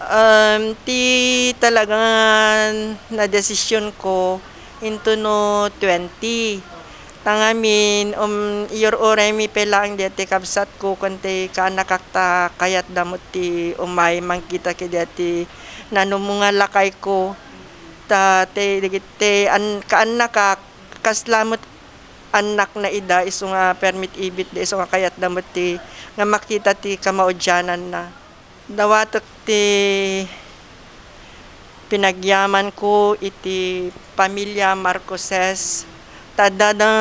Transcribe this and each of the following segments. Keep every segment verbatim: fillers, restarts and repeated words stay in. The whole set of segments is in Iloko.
Um, ti talaga nga nadesisyon ko into no twenty. Ta ngamin, um, iyur-uray mi pay laeng dayta ti kabsat ko ken ti kaannakak ta kayatda met ti umay mangkita kadayta ti nanumo nga lakay ko. Ta ti, dagiti an-, kaannakak, kasla met annakna ida, isu nga permi ti ibitda, isu nga kayatda met ti nga makita ti kamaudiananna. Dawatek ti pinagyamanko iti pamilia Marcoses, ta adda nga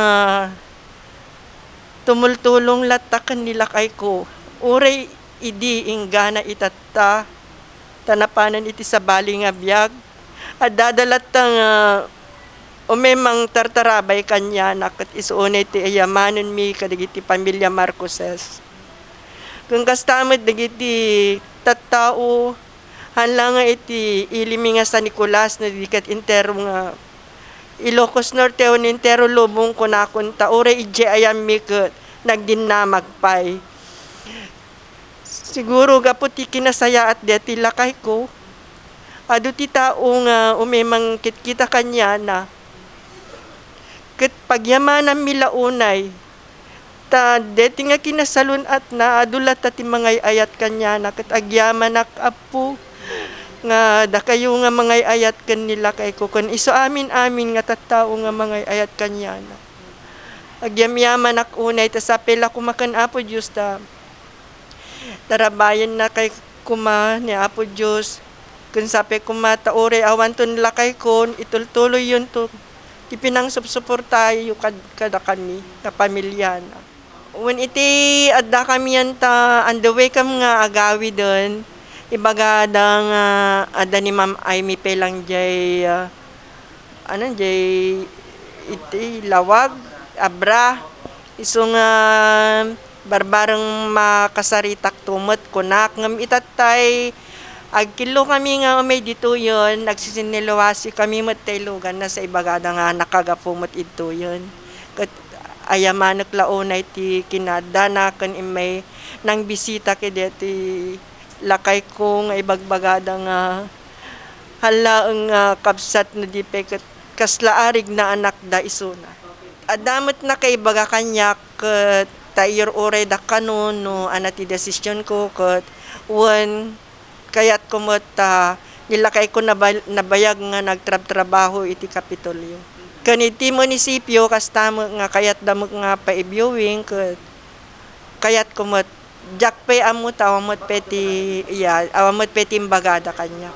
tumultulong latta ken ni lakayko. Uray idi inggana itatta, ta napanen iti sabali nga biag, adda latta nga umay mangtartarabay kaniana, ket isu unay ti ayamanenmi kadagiti pamilia Marcoses. Ken kasta met dagiti tattao, haan la nga iti ilimi nga San Nicolas, no di ket entero nga Ilocos Norte wenno entero lubong, kunakon, ta uray idiay ayammi ket nagdinnamag pay. Siguro gapu ti kinasayaat dayta ti lakayko, adu ti tao nga umay mangkitkita kaniana. Ket pagyamananmi la unay, ta dayta nga kinasalun-atna, adu latta ti mangay-ayat kaniana, ket agyamanak, Apo, nga dakayo nga mangay-ayat ken ni lakayko, ken isu amin-amin nga tattao nga mangay-ayat kaniana. Agyamyamanak unay ta sapay la koma ken Apo Dios ta tarabayenna kay koma ni Apo Dios, ken sapay koma ta uray awanto ni lakayko, itultuloyyonto ti pinangsupsuportayo kad-, kadakami nga pamiliana. Wen iti addakami anta on the way kam nga agawiden, ibagada nga adda ni Ma'am Aimee pay lang jay, ah, ano, jay iti lawag, abra. Isu nga barbareng makasaritak to met kunak, ngem itattay agkillokami nga umay ditoyen, agsisinniluasi kami met tay luganna sa ibagada nga nakagapu met idtoyen. Ket ayamanek la unay ti kinaaddana ken immay nangbisita kadayta ti lakayko nga ibagbagada nga haan laeng nga kabsat no di pay ket kasla a rigna a nakda isuna. Adda met nakaibaga kaniak ket ta iyur-urayda kano no ania ti desisionko ket wen kayatko met ta ni lakayko nabal-, nabayag nga nagtrabtrabaho iti Kapitolyo. Ken iti munisipyo, kasta met nga kayatda met nga paibiewing ket kayatko met, diak pay ammo ta awan met pay ti, iya, awan met pay ti imbagada kaniak.